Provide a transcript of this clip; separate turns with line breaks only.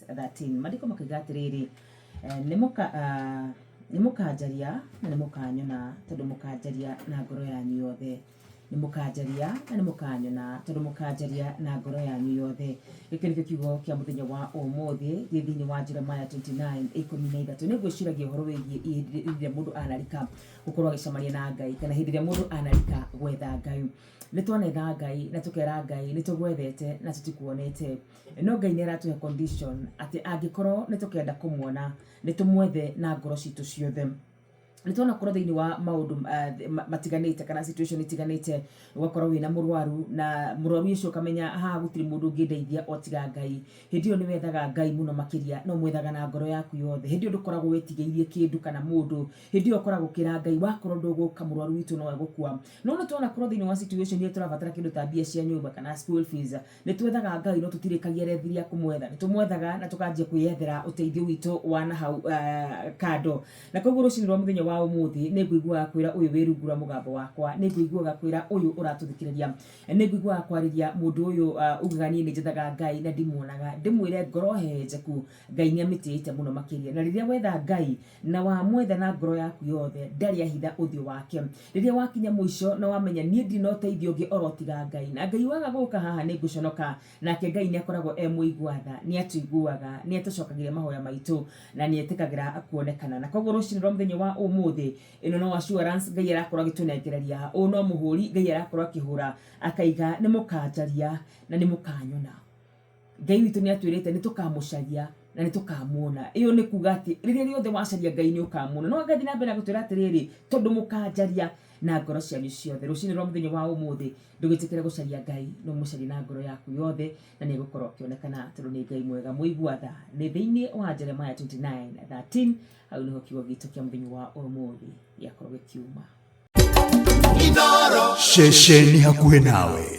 verse 13. Maandĩko makiuga atĩrĩrĩ, eh, nĩ mũka ah, nĩ mũkanjaria na nĩ mũkanyona tondũ mũkanjaria na ngoro yanyu yothe. Nĩ mũkanjaria na nĩ mũkanyona tondũ mũkanjaria na ngoro yanyu yothe. Gĩkĩ nĩkĩo kiugo kĩa mũthenya wa ũmũthĩ gĩ thĩinĩ wa Jeremiah 29 13. Nĩ ngwĩciragia ũhoro wĩgiĩ hĩndĩ ĩrĩa mũndũ anarika gũkorwo agĩcemania na Ngai kana hĩndĩ ĩrĩa mũndũ anarika gwetha Ngai. Nĩ twanetha Ngai na tũkera Ngai nĩ tũgwethete na tũtikuonete. No Ngai nĩ aratũhe condition atĩ angĩkorwo nĩ tũkenda kũmuona nĩ tũmwethe na ngoro citũ ciothe. Nĩ twanakorwo thĩinĩ wa maũndũ matiganĩte kana situation itiganĩte, ũgakorwo wĩna mũrwaru na mũrwaru ũcio ũkamenya haha gũtirĩ mũndũ ũngĩndeithia o tiga Ngai. Hĩndĩ ĩyo nĩ wethaga Ngai mũno makĩria na ũmwethaga na ngoro yaku yothe. Hĩndĩ ĩyo ndũkoragwo wĩtigĩirie kĩndũ kana mũndũ, hĩndĩ ĩyo ũkoragwo ũkĩra Ngai wakorwo ndũgũka mũrwaru witũ no egũkua. No nĩ twanakorwo thĩinĩ wa situation ĩrĩa tũrabatara kĩndũ ta mbia cia nyũmba kana school fees, Nĩ twethaga Ngai no tũtirĩkagia rethi rĩa kũmwetha. Nĩ tũmwethaga na tũkanjia kwĩyethera ũteithio witũ wa na hau kando. Na koguo rũcinĩ rwa mũthenya wa ũmũthĩ nĩ ngũiguaga kwĩra ũyũ wĩ rungu rwa mũgambo wakwa, nĩ ngũiguaga kwĩra ũyũ ũratũthikĩrĩria, nĩ ngũiguaga kwarĩria mũndũ ũyũ ugaga niĩ nĩ njethaga Ngai na ndimuonaga, ndĩmwĩre ngoro hehenjeku Ngai nĩ amĩtĩĩte mũno makĩria. Na rĩrĩa wetha Ngai na wamwetha na ngoro yaku yothe, ndarĩ ahitha ũthiũ wake. Rĩrĩa wakinya mũico na wamenya niĩ ndirĩ na ũteithio ũngĩ oro tiga Ngai, na Ngai waga gũka haha nĩ ngũconoka, nake Ngai nĩ akoragwo e mũigua tha, nĩ atũiguaga, nĩ atũcokagĩria mahoya maitũ, na nĩ etĩkagĩra kuonekana. Na koguo rũcinĩ rwa mũthenya wa ũmũthĩ, ĩno no assurance Ngai arakorwo agĩtũnengereria, ũũ no mũhũri Ngai arakorwo akĩhũra, akaiga nĩ mũkanjaria na nĩ mũkanyona. Ngai witũ nĩ atwĩrĩte nĩ tũkamũcaria na nĩ tũkamuona. Ĩyo nĩ kuga atĩ rĩrĩa rĩothe wacaria Ngai nĩ ũkamuona. No agathiĩ na mbere na gũtwĩra atĩrĩrĩ, tondũ mũkanjaria na ngoro cianyu ciothe. Rũcinĩ rwa mũthenya wa ũmũthĩ ndũgĩtĩkĩre gũcaria Ngai, no mũcarie na ngoro yaku yothe na nĩ egũkorwo akĩonekana tondũ nĩ Ngai mwega mũigua tha. Nĩ thĩinĩ wa Jeremiah 29:13 hau nĩho kiugo gitũ kĩa mũthenya wa ũmũthĩ gĩakorwo gĩkiuma.
Ceceni hakuhĩ nawe.